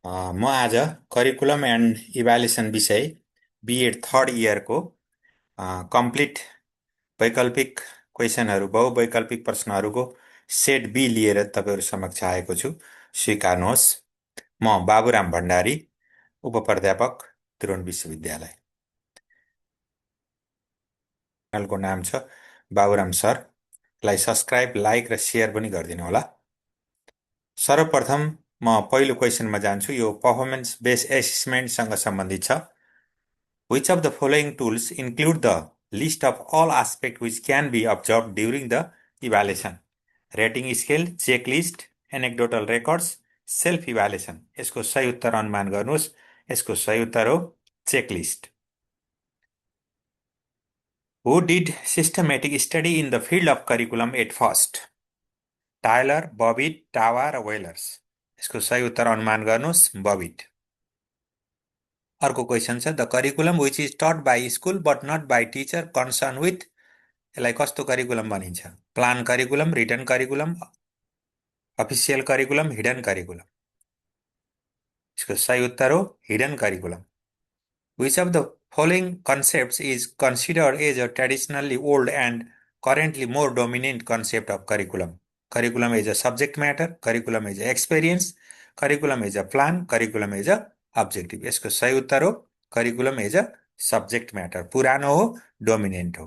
म आज curriculum and evaluation विषय बिएड थर्ड इयरको कम्प्लिट वैकल्पिक क्वेसनहरू बहुवैकल्पिक प्रश्नहरूको सेट बी लिएर तपाईँहरू समक्ष आएको छु। स्वीकार्नुहोस्। म बाबुराम भण्डारी, उपप्राध्यापक, त्रिभुवन विश्वविद्यालय। च्यानलको नाम छ बाबुराम सरलाई सब्सक्राइब, लाइक र सेयर पनि गरिदिनु होला। सर्वप्रथम म पहिलो क्वेसनमा जान्छु। यो पर्फर्मेन्स बेस्ड एसेसमेन्टसँग सम्बन्धित छ। Which of the following tools include the list of all aspects which can be observed during the evaluation? Rating scale, checklist, anecdotal records, self-evaluation. यसको सही उत्तर अनुमान गर्नुहोस्। यसको सही उत्तर हो checklist. Who did systematic study in the field of curriculum at first? Tyler, Bobbitt, Tawa र Wellers. यसको सही उत्तर अनुमान गर्नुहोस् Bobbitt. अर्को क्वेसन छ, the curriculum which is taught by school but not by teacher concern with, यसलाई कस्तो करिकुलम भनिन्छ? Plan curriculum, written curriculum, official curriculum, hidden curriculum. यसको सही उत्तर हो hidden curriculum. Which of the following concepts is considered as a traditionally old and currently more dominant concept of curriculum? Curriculum as a subject matter, curriculum as a experience, curriculum as a plan, curriculum as a objective. यसको सही उत्तर हो curriculum as a subject matter. पुरानो हो, dominant हो।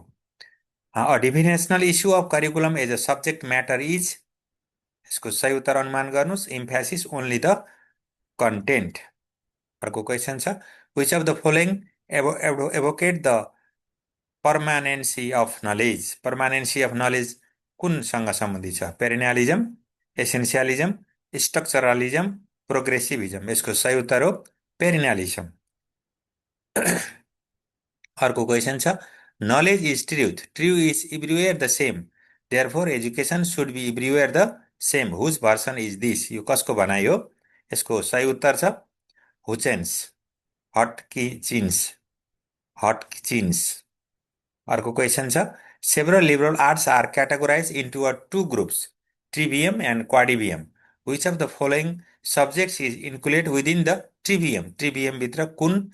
A definitional issue of curriculum as a subject matter is, यसको सही उत्तर अनुमान गर्नुहोस् इम्फेसिस ओन्ली द कन्टेन्ट। अर्को क्वेसन छ, which of the following advocate the permanence of knowledge? Permanence of knowledge कुनसँग सम्बन्धित छ? पेरेनियलिजम, एसेन्सियलिजम, स्ट्रक्चरलिजम, प्रोग्रेसिभिजम। यसको सही उत्तर हो पेरेनियलिजम। अर्को क्वेसन छ, knowledge is truth, true is everywhere the same, therefore education should be everywhere the same, whose version is this? यो कसको भनाइ हो? यसको सही उत्तर छ हुचेन्स, हटकिन्स। अर्को क्वेसन छ, several liberal arts are categorize into a two groups, trivium and quadrivium. Which of the following subjects is included within the trivium? ट्रिभियमभित्र कुन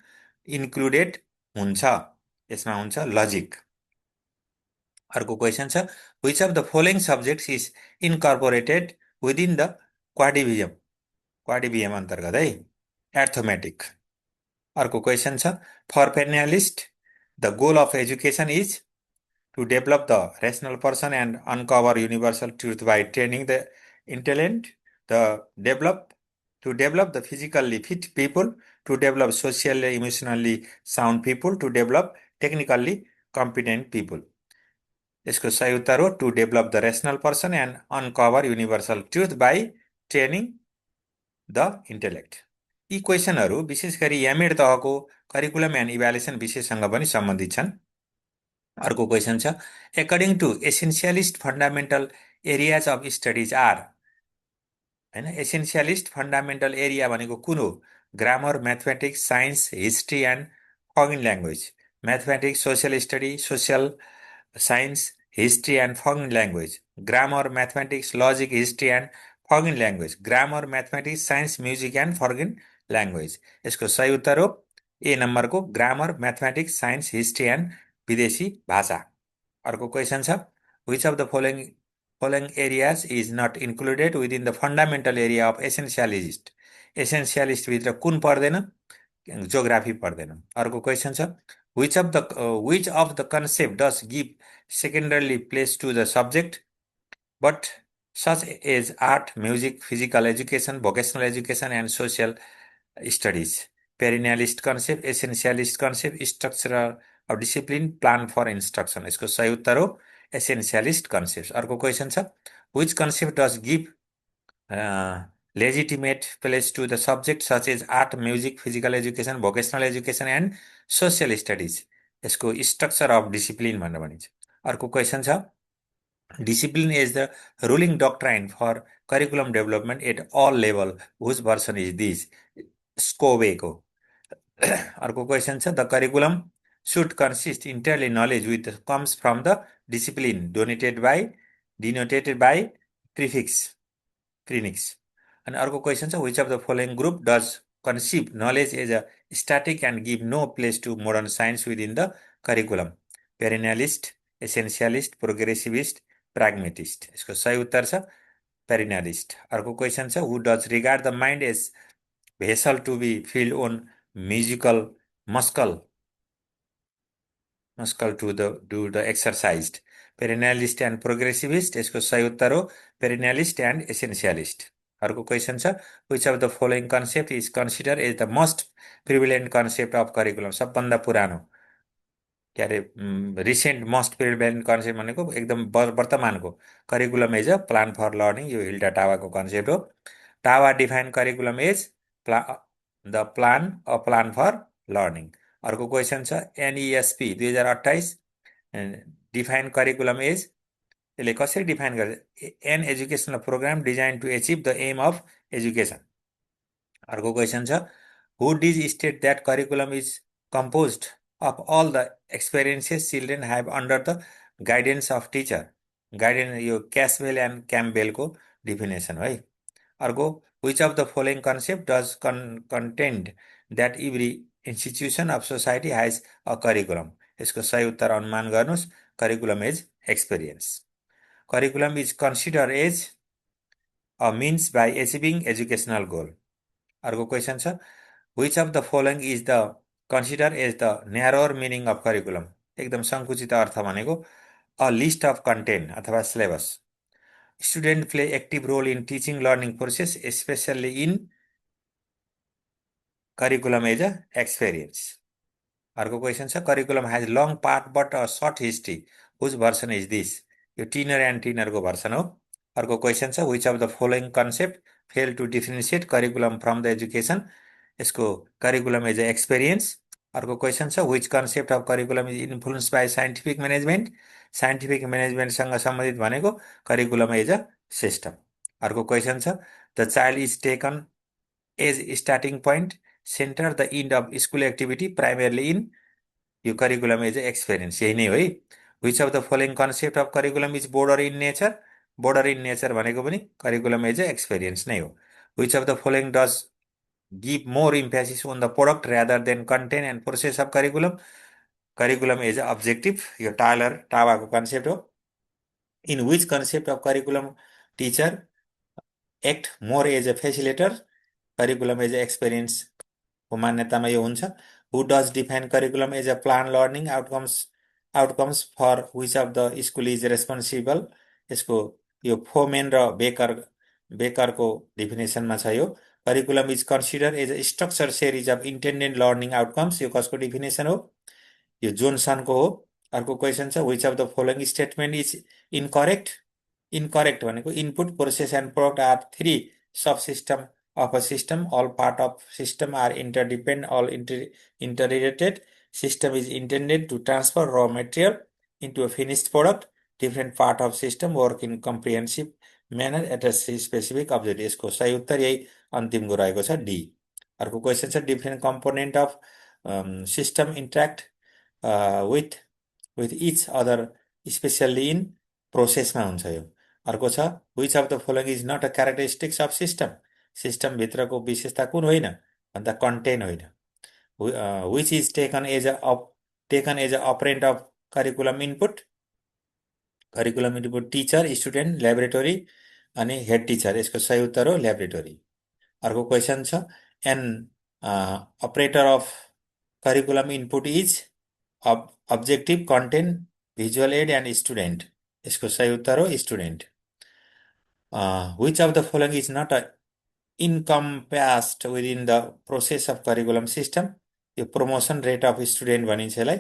इन्क्लुडेड हुन्छ? यसमा हुन्छ लजिक। अर्को क्वेसन छ, which of the following subjects is incorporated within the quadrivium? Quadrivium अन्तर्गत है, arithmetic. अर्को क्वेसन छ, for perennialist the goal of education is to develop the rational person and uncover universal truth by training the intelligent, to develop the physically fit people, to develop socially emotionally sound people, to develop technically competent people. यसको सही उत्तर हो to develop the rational person and uncover universal truth by training the intellect. यी क्वेसनहरू विशेष गरी MEd तहको curriculum and evaluation विषयसँग पनि सम्बन्धित छन्। अर्को क्वेसन छ, according to essentialist fundamental areas of studies are, होइन, एसेन्सियलिस्ट फन्डामेन्टल एरिया भनेको कुन हो? Grammar, mathematics, science, history and foreign language. Mathematics, social study, social science, history and foreign language. Grammar, mathematics, logic, history and foreign language. Grammar, mathematics, science, music and foreign language. यसको सही उत्तर हो A नम्बरको grammar, mathematics, science, history and विदेशी भाषा। अर्को question छ, which of the following areas is not included within the fundamental area of essentialist? एसेन्सियलिस्टभित्र कुन पर्दैन? जोग्राफी पर्दैन। अर्को क्वेसन छ, which of the concept does give secondary place to the subject but such as art, music, physical education, vocational education and social studies? Perennialist concept, essentialist concept, structure of discipline, plan for instruction। यसको सही उत्तर हो essentialist concepts। अर्को question छ, which concept does give legitimate place to the subject such as art, music, physical education, vocational education and social studies? यसको structure of discipline भनेर भनिन्छ। अर्को क्वेसन छ, discipline is the ruling doctrine for curriculum development at all level, whose version is this? स्कोवेको। अर्को question छ, the curriculum should consist entirely knowledge which comes from the discipline denoted by prefix. अनि अर्को question छ, which of the following group does conceive knowledge as a static and give no place to modern science within the curriculum. Perennialist, essentialist, progressivist, pragmatist. यसको सही उत्तर छ perennialist. अर्को question छ who does regard the mind as vessel to be filled on musical muscle to do the exercised. Perennialist and progressivist. यसको सही उत्तर हो perennialist and essentialist. अर्को क्वेसन छ which of the following concept is considered as the most prevalent concept of curriculum. सबभन्दा पुरानो के अरे रिसेन्ट मोस्ट प्रिभेलेन्ट कन्सेप्ट भनेको एकदम वर्तमानको curriculum as a plan for learning यो हिल्डा टावाको कन्सेप्ट हो Taba define curriculum as the plan a plan for learning अर्को क्वेसन छ एनइएसपी 2028 डिफाइन करिकुलम एज यसले कसरी डिफाइन गर्छ an educational programme design to achieve the aim of education अर्को question छ who does state that curriculum is composed of all the experiences children have under the guidance of teacher. Guidance यो क्यासवेल and क्याम्पबेलको definition है अर्को which of the following concept does contend that every institution of society has a curriculum. यसको सही उत्तर अनुमान गर्नुस् curriculum is experience. Curriculum is considered as a means by achieving educational goal. अर्को question छ which of the following is the considered as the narrower meaning of curriculum. एकदम संकुचित अर्थ भनेको a list of content अथवा syllabus. Student play active role in teaching learning process, especially in curriculum as a experience. अर्को question छ curriculum has long part but a short history. Whose version is this? यो टिनर and टिनरको version हो अर्को question छ which of the following concept fail to differentiate curriculum from the education. यसको curriculum as a experience. अर्को question छ which concept of curriculum is influenced by scientific management. Scientific म्यानेजमेन्टसँग सम्बन्धित भनेको curriculum as a system. अर्को question छ the child is taken as starting point, center the end of school activity primarily in यो curriculum as a experience. यही नै हो है which of the following concept of curriculum is broader in nature. Broader in nature भनेको पनि curriculum as a experience नै हो which of the following does give more emphasis on the product rather than content and process of curriculum. Curriculum is objective. यो टावाको concept हो in which concept of curriculum teacher act more as a facilitator. Curriculum as a experience को मान्यतामा यो हुन्छ who does define curriculum as a plan learning outcomes for which of the school is responsible. यसको यो foemen र बेकरको डिफिनेसनमा छ यो curriculum is considered as a structured series of intended learning outcomes. यो कसको डिफिनेसन हो यो जोनसनको हो अर्को क्वेसन छ which of the following statement is incorrect. Incorrect भनेको input process and product are three subsystem of a system. All part of system are interdependent, all interrelated. System is intended to transfer raw material into a finished product. Different part of system work in comprehensive manner at a specific object. यसको सही उत्तर यही अन्तिमको रहेको छ D अर्को question छ different component of system interact with each other especially in processमा हुन्छ यो अर्को छ which of the following is not a characteristics of system. System भित्रको विशेषता कुन होइन भन्दा कन्टेन्ट होइन which is taken as a operand of curriculum input. curriculum input teacher student laboratory अनि हेड टिचर यसको सही उत्तर हो ल्याबोरेटरी अर्को क्वेसन छ an operator of curriculum input is objective content visual aid and student. यसको सही उत्तर हो student which of the following is not a encompassed within the process of curriculum system. यो promotion rate of student भनिन्छ यसलाई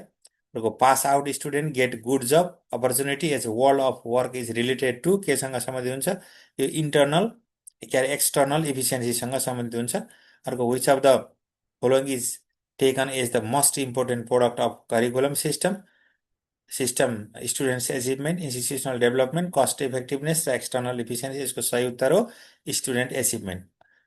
अर्को pass out student get good job opportunity as world of work is related to केसँग सम्बन्धित हुन्छ यो internal के अरे external efficiency सँग सम्बन्धित हुन्छ अर्को which of the following is taken as the most important product of curriculum system. students achievement institutional development cost effectiveness र external efficiency यसको सही उत्तर हो student achievement.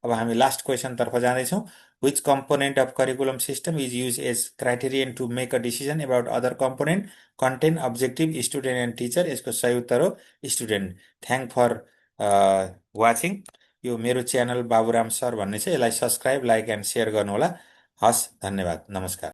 अब हामी लास्ट क्वेसन तर्फ जाँदैछौँ which component of curriculum system is used as criterion to make a decision about other component content objective student and teacher. यसको सही उत्तर हो student. Thank for watching. यो मेरो च्यानल बाबुराम सर भन्ने छ, यसलाई सब्सक्राइब, लाइक एन्ड सेयर गर्नुहोला। हस्, धन्यवाद, नमस्कार।